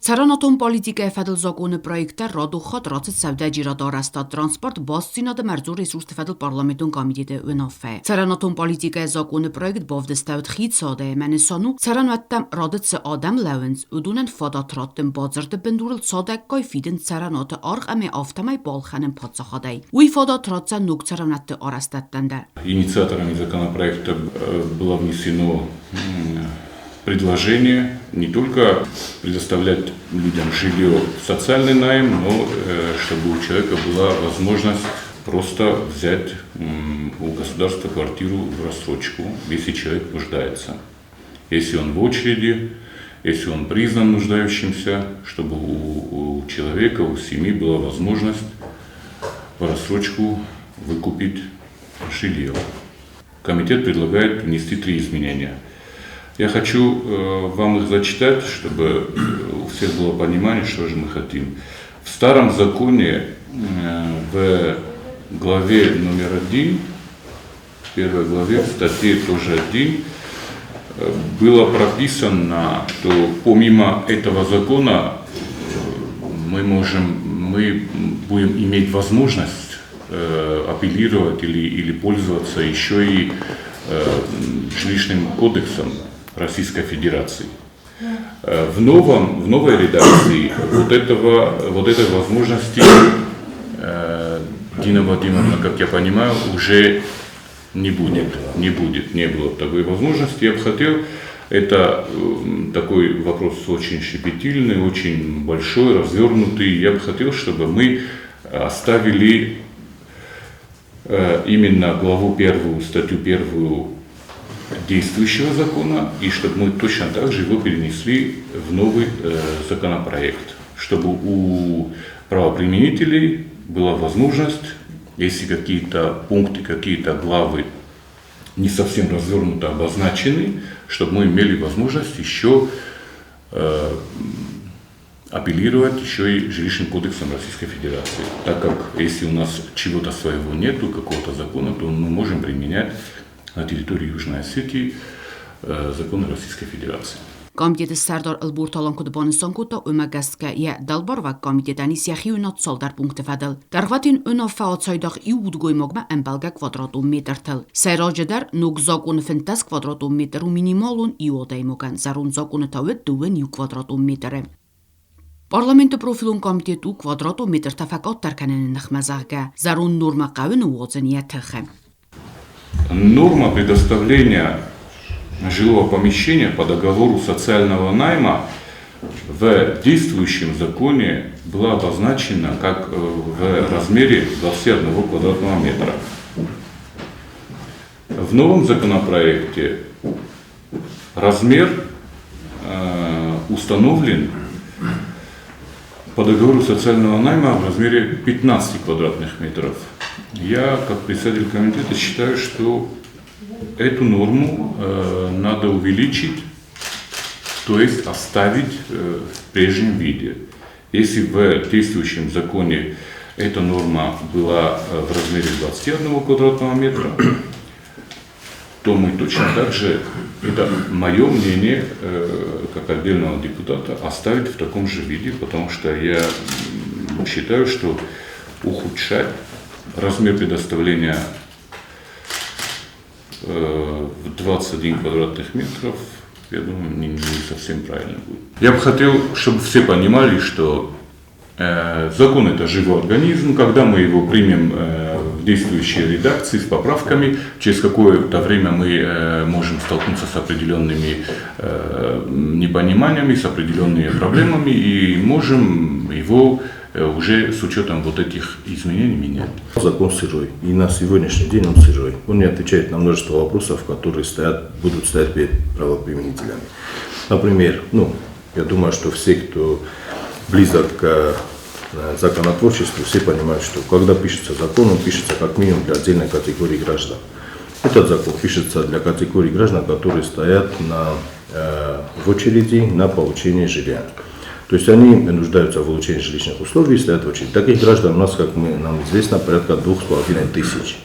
Цӕрӕнуатон политикӕйы фӕдыл закъоны проекттӕ радон хатт рацыд сӕудӕджерады арӕзтад, транспорт, бастдзинады ӕмӕ ӕрдзон ресурсты фӕдыл парламентон комитеты уынаффӕ. Цӕрӕнуатон политикӕйы закъоны проект бавдыстӕуыд хицауадӕй ӕмӕ нысан у, цӕрӕнуӕттӕм рады цы адӕм лӕууынц, уыдонӕн фадат раттын бадзырды бындурыл цадӕггай фидын цӕрӕнуаты аргъ ӕмӕ афтӕмӕй балхӕнын паддзахадӕй. Уый фадат ратдзӕн ног цӕрӕнуӕтты арӕзтӕдтӕн дӕр. Инициаторами законопроекта было внесено предложение не только предоставлять людям жилье в социальный найм, но чтобы у человека была возможность просто взять у государства квартиру в рассрочку, если человек нуждается. Если он в очереди, если он признан нуждающимся, чтобы у человека, у семьи была возможность в рассрочку выкупить жилье. Комитет предлагает внести три изменения. Я хочу вам их зачитать, чтобы у всех было понимание, что же мы хотим. В старом законе, в главе номер 1, в первой главе, в статье тоже 1, было прописано, что помимо этого закона мы будем иметь возможность апеллировать или пользоваться еще и жилищным кодексом Российской Федерации. В новой редакции вот этой возможности, Дина Вадимовна, как я понимаю, уже не будет. Не будет, не было такой возможности. Я бы хотел, это такой вопрос очень щепетильный, очень большой, развернутый. Я бы хотел, чтобы мы оставили именно главу первую, статью первую действующего закона, и чтобы мы точно так же его перенесли в новый законопроект, чтобы у правоприменителей была возможность, если какие-то пункты, какие-то главы не совсем развернуто обозначены, чтобы мы имели возможность еще апеллировать еще и жилищным кодексом Российской Федерации. Так как если у нас чего-то своего нету, какого-то закона, то мы можем применять на территории Южной Осетии законы Российской Федерации. Комитеты сӕрдар Ӕлборты Алан куыд банысан кодта, уымӕ гӕсгӕ йӕ дӕлбаруӕг комитетӕн ис йӕхи уынад цалдӕр пункты фӕдыл. Дӕргъвӕтин уынаффӕ ацайдагъ иу удгоймагмӕ ӕмбӕлгӕ квадратон метртыл. Сӕйраджыдӕр, ног закъоны 15 квадратон метр у минималон иу адӕймагӕн, зӕронд закъоны та уыд дыууын иу квадратон метры. Парламенты профилон комитет у квадратон метртӕ фӕкъаддӕр кӕныны ныхмӕ, зӕгъгӕ, зӕронд нормӕ хъӕуы ныууадзын йӕ тыхы. Норма предоставления жилого помещения по договору социального найма в действующем законе была обозначена как в размере 21 квадратного метра. В новом законопроекте размер установлен по договору социального найма в размере 15 квадратных метров. Я, как председатель комитета, считаю, что эту норму надо увеличить, то есть оставить в прежнем виде. Если в действующем законе эта норма была в размере 21 квадратного метра, то мы точно так же, это мое мнение, как отдельного депутата, оставить в таком же виде, потому что я считаю, что ухудшать размер предоставления в 21 квадратных метров, я думаю, не совсем правильно будет. Я бы хотел, чтобы все понимали, что закон – это живой организм. Когда мы его примем в действующей редакции с поправками, через какое-то время мы можем столкнуться с определенными непониманиями, с определенными проблемами и можем его уже с учетом вот этих изменений менять. Закон сырой. И на сегодняшний день он сырой. Он не отвечает на множество вопросов, которые будут стоять перед правоприменителями. Например, я думаю, что все, кто близок к законотворчеству, все понимают, что когда пишется закон, он пишется как минимум для отдельной категории граждан. Этот закон пишется для категории граждан, которые стоят в очереди на получение жилья. То есть они нуждаются в улучшении жилищных условий и стоят в очереди. Таких граждан у нас, как нам известно, порядка 2500.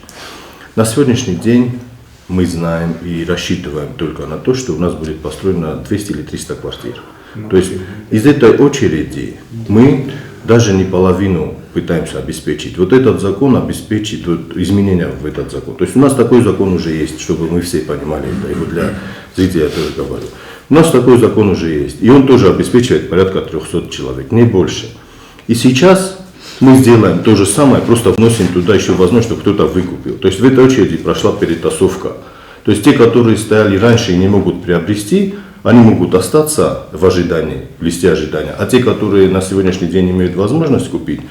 На сегодняшний день мы знаем и рассчитываем только на то, что у нас будет построено 200 или 300 квартир. То есть из этой очереди мы даже не половину пытаемся обеспечить. Вот этот закон обеспечит вот изменения в этот закон. То есть у нас такой закон уже есть, чтобы мы все понимали это. И вот для зрителей я тоже говорю. У нас такой закон уже есть. И он тоже обеспечивает порядка 300 человек, не больше. И сейчас мы сделаем то же самое, просто вносим туда еще возможность, чтобы кто-то выкупил. То есть в этой очереди прошла перетасовка. То есть те, которые стояли раньше и не могут приобрести, они могут остаться в ожидании, в листе ожидания. А те, которые на сегодняшний день имеют возможность купить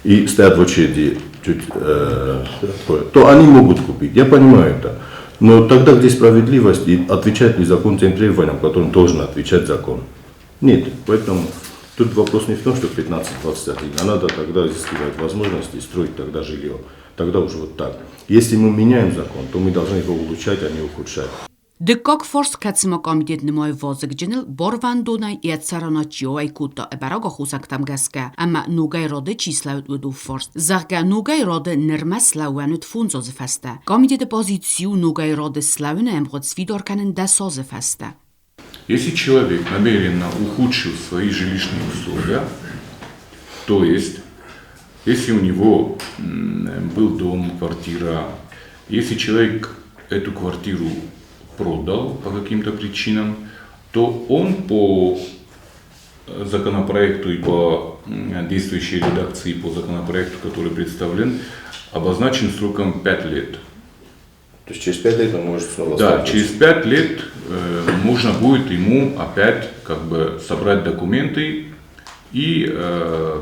и стоят в очереди чуть, то они могут купить. Я понимаю это. Но тогда где справедливость и отвечает ли закон тем требованиям, которым должен отвечать закон? Нет. Поэтому тут вопрос не в том, что 15-21, а надо тогда изыскивать возможности и строить тогда жилье. Тогда уже вот так. Если мы меняем закон, то мы должны его улучшать, а не ухудшать. Дыккаг фарст, кӕцымӕ комитет нымайы вазыгджыныл, барвӕндонӕй йӕ цӕрӕнуат чи ауӕй кодта, бӕрӕг аххосӕгтӕм гӕсгӕ, ӕмӕ ногӕй рады чи слӕууыд, уыдон фарст, зӕгъгӕ, ногӕй рады нырмӕ слӕууӕн уыд фондз азы фӕстӕ. Комитеты позици у ногӕй рады слӕууыны ӕмгъуыд сфидар кӕнын 10 азы фӕстӕ. Если человек намеренно ухудшил свои жилищные условия, то есть, если у него был дом, квартира, если человек эту квартиру продал по каким-то причинам, то он по законопроекту и по действующей редакции по законопроекту, который представлен, обозначен сроком 5 лет. То есть через 5 лет он может снова Да, через 5 лет можно будет ему опять как бы собрать документы и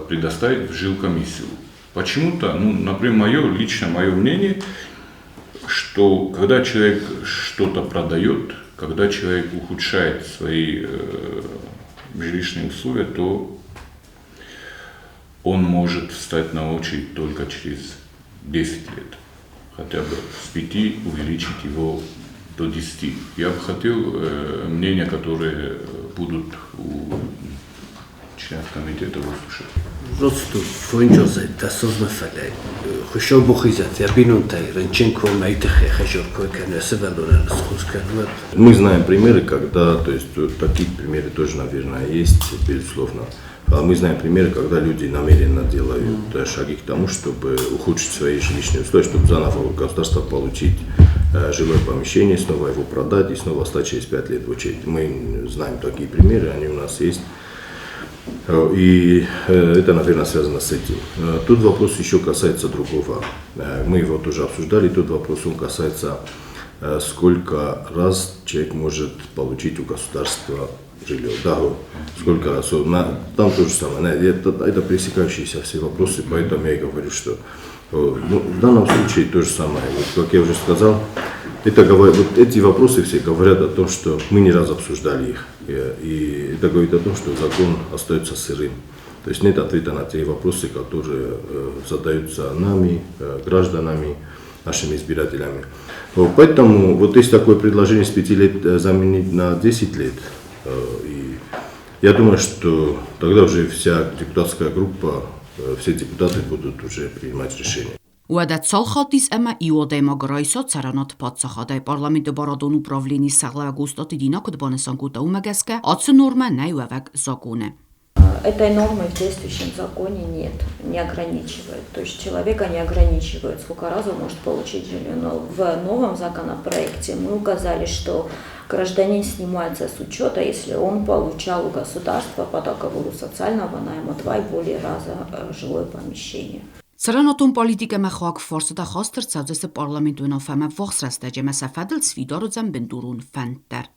предоставить в жилкомиссию. Почему-то, ну, например, мое лично мое мнение, что когда человек что-то продает, когда человек ухудшает свои жилищные условия, то он может встать на очередь только через 10 лет. Хотя бы с 5 увеличить его до 10. Я бы хотел мнения, которые будут у членов комитета, выслушать. Просто фондз азӕй 10 азмӕ, фӕлӕ Хуыцау бахизӕд, йӕ бинонтӕй рынчын куы мӕй тыххӕй хӕсор куы кӕны, сывӕллонӕн схос кӕны, уӕд. Мы знаем примеры, когда, то есть вот такие примеры тоже, наверное, есть, безусловно. А мы знаем примеры, когда люди намеренно делают шаги к тому, чтобы ухудшить свои жилищные условия, чтобы заново у государства получить жилое помещение, снова его продать и снова стать через 5 лет в очередь. Мы знаем такие примеры, они у нас есть. И это, наверное, связано с этим. Тут вопрос еще касается другого. Мы его тоже обсуждали. Тут вопрос, он касается, сколько раз человек может получить у государства жилье. Да, сколько раз. Там то же самое. Это пересекающиеся все вопросы, поэтому я и говорю, что ну, в данном случае то же самое. Вот, как я уже сказал, вот эти вопросы все говорят о том, что мы не раз обсуждали их. И это говорит о том, что закон остается сырым. То есть нет ответа на те вопросы, которые задаются нами, гражданами, нашими избирателями. Вот. Поэтому вот есть такое предложение с 5 лет заменить на 10 лет. И я думаю, что тогда уже вся депутатская группа, все депутаты будут уже принимать решение. Уӕдӕ цал хатт ис ӕмӕ иу адӕймаг райса цӕрӕнуат паддзахадӕй, парламенты барадон управленийы сӕргълӕууӕг Остъаты Дина куыд банысан кодта, уымӕ гӕсгӕ ацы нормӕ нӕй уӕвӕг законы. Этой нормы в действующем законе нет, не ограничивает. То есть человека не ограничивают, сколько раз он может получить жилье. Но в новом законопроекте мы указали, что гражданин снимается с учета, если он получал у государства по договору социального найма два и более раза жилое помещение. Цӕрӕнуатон политикӕмӕ хауӕг фарстатӕ хаст ӕрцӕудзысты парламенты уынаффӕмӕ ӕввахс рӕстӕджы ӕмӕ сӕ фӕдыл сфидар уыдзӕн бындурон фӕнд дӕр.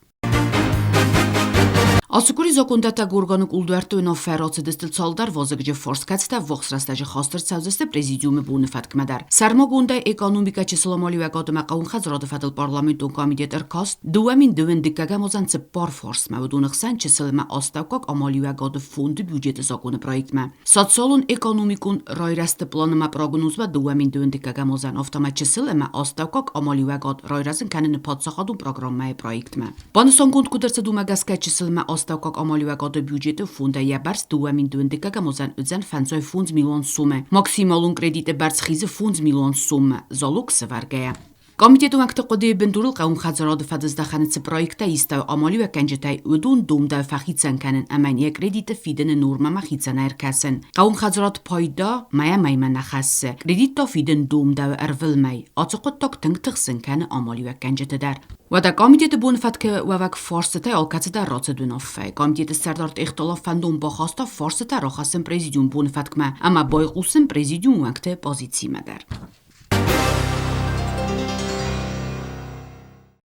Ацы къуыри закондӕттӕг органы кулдуӕртты уынаффӕ рацыдысты цалдӕр вазыгджын фарст, кӕцытӕ ӕввахс рӕстӕджы хаст ӕрцӕудзысты президиумы боны фӕткмӕ дӕр. Сӕрмагондӕй экономикӕ, чысыл амалиуӕгад ӕмӕ хъӕууон хӕдзарады фӕдыл парламентон комитет ӕркаст 2022-ӕм азӕн цыппар фарстмӕ, уыдоны хсӕн чысыл ӕмӕ астӕуккаг амалиуӕгады фонды бюджеты законы проектмӕ, социалон-экономикон райрӕзты план ӕмӕ прогнозмӕ 2022-ӕм азӕн, афтӕ ма чысыл ӕмӕ астӕуккаг амалиуӕгад райрӕзын кӕныны паддзахадон программӕйы проектмӕ. Банысангонд куыд ӕрцыд, уымӕ гӕсгӕ чысыл ӕмӕ астӕуккаг амалиуӕгады бюджеты фондӕй йӕ бӕрц 2022-ӕм азӕн уыдзӕн 55 милуан сомы. Максималон кредиты бӕрц хизы 5 милуан соммӕ, залог сӕвӕргӕйӕ. Комитеты уӕнгты хъуыдыйы бындурыл хъӕууон хӕдзарады фӕдыздӕхӕны цы проекттӕ истӕуы амалиуӕггӕнджытӕй, уыдон домдӕуы фӕхицӕн кӕнын ӕмӕ йӕ кредиты фидыны нормӕмӕ хицӕнӕй ӕркӕсын. Хъӕууон хӕдзарад пайда мӕйӕ мӕймӕ нӕ хӕссы, кредит та фидын домдӕуы ӕрвылмӕй. Ацы хъуыддаг тынг тыхсын кӕны амалиуӕггӕнджыты дӕр. Уӕдӕ комитеты боны фӕткы уӕвӕг фарстытӕй алкӕцыдӕр рацыд уынаффӕ. Комитеты сӕрдар Тъехтолов фӕндон бахаста фарстытӕ рахӕссын президиум боны фӕткмӕ ӕмӕ байхъусын президиум уӕнгты позицимӕ дӕр.